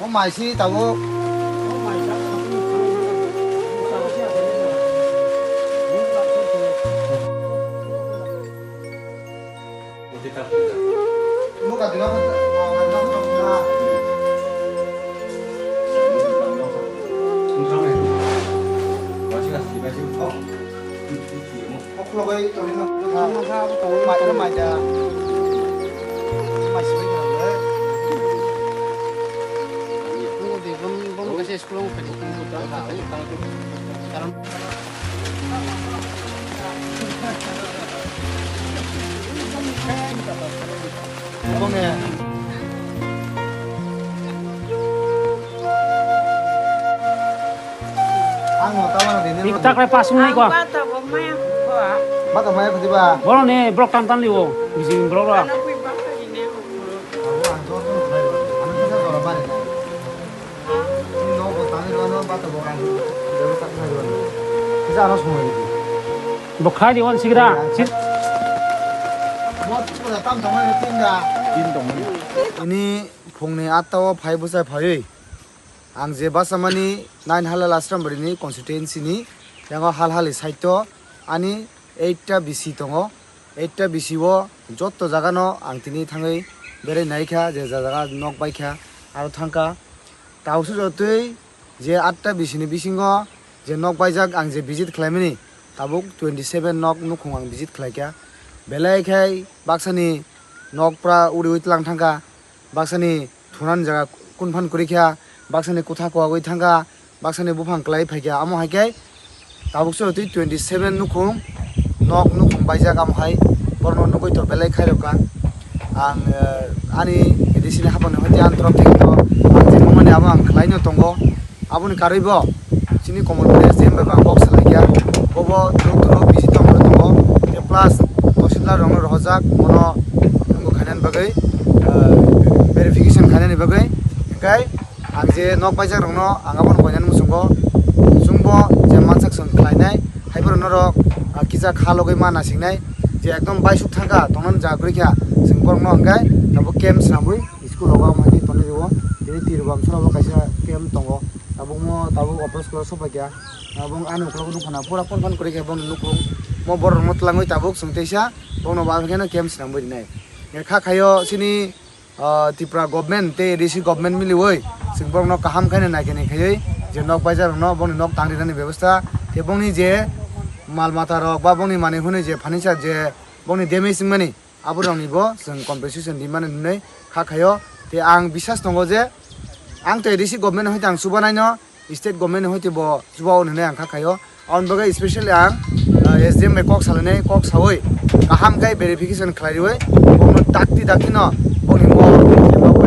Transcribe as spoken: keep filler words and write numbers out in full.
O mai si tabuk. Ang no tama de ne. Ikta kre pasung nai ko. Ang bata bo maya ko. Bata maya ko diba? Boro ne brok tan tan liwo. Bijing brok ra. Ano kui bata di ne ko. Abo ang jor jor khai. Ano kisa jora bare na. Ni no bo tani ro no bata bo ang. Debo tak khai ro. Kisa ano sumai di. Bo khai di wan sigra. Mo tu da tam tam ne tin da. Tin tong. Ini phung ni atta o phai bwsai phaiwi. Ang je basamani nine Halal Ashram Bari ni constituency ni yango Halhali side o ani eight ta B C tongo. Eight ta B C o jotto jaga no ang tini thangwi berai naikha, je jaga nok baikha aro thangkha. Tabukso jotoi je atta B C ni bisingo je nok baijak ang je visit khlaimani, tabuk twenty seven nok nukhung ang visit khlaikha. Belai khai baksani nok pura uriwi tlang thangkha. Baksani thunani jaga kunphan kwrwi kha, baksani kwtha kwagwi thangkha, baksani buphang kwlai phaikha. Amo hai khe tabukso twi twenty seven nukhung nok nukhung baijak, amo hai borokno nugwi to belai khairokha. Ang, eh, ani A D C ni haphangni hoti ang torop thekno ang je mani abo ang khlaino tongo. Aboni karwi bo chini Komolpur S D M bai bo ang kok salaikha. Bobo duro duro busy tongwi tongo. Tei plus tahsildar rokno rohorjak, bono wngkha khainani bagwi, ah, verification khainani bagwi. Hwnkhe ang je nok baijak rokno ang abono koinani muchungo. Chwngbo je mansak chwng khlainai, haiphano norok, ah, kisa kha logwi ma nasingnai. Je ekdom baisuk thangkha, tongnani jaga kwrwi kha, chwng borokno hwnkhe tabuk camp swnamwi. School rogo amo hai khe tonwi rwo. Tini Tirobam sora bo kaisa camp tongo. Tabuk mo tabuk operation khlai sopai kha. Abo ani ukulok nukha na pura phone phone kwrwi khe boni nukhung. Mo borok rokno twlangwi tabuk chwng teisa bono ba khe no camp swnamwi rinai. Kha khaio chini, ah, Tripura government tei A D C government miliwi chwng borokno kaham khaino nai khe nai khaiwi je nok baijak rokno boni nok tang rinani bebostha tei boni je mal mata rok ba boni manwi hwnwi je furniture je boni damage wngmani. Aborokni bo chwng compensation rimani hwnwi kha khaio. Tei ang bisas tongo je ang tei A D C government ni hoite ang chubanaino, state government ni hoite bo chubao hwnwi ang kha khaio. Aboni bagwi specially ang, ah, S D M bai kok salainai, kok saui kaham khe verification khlai riui bokno dakti dakti no bokni mol, bokni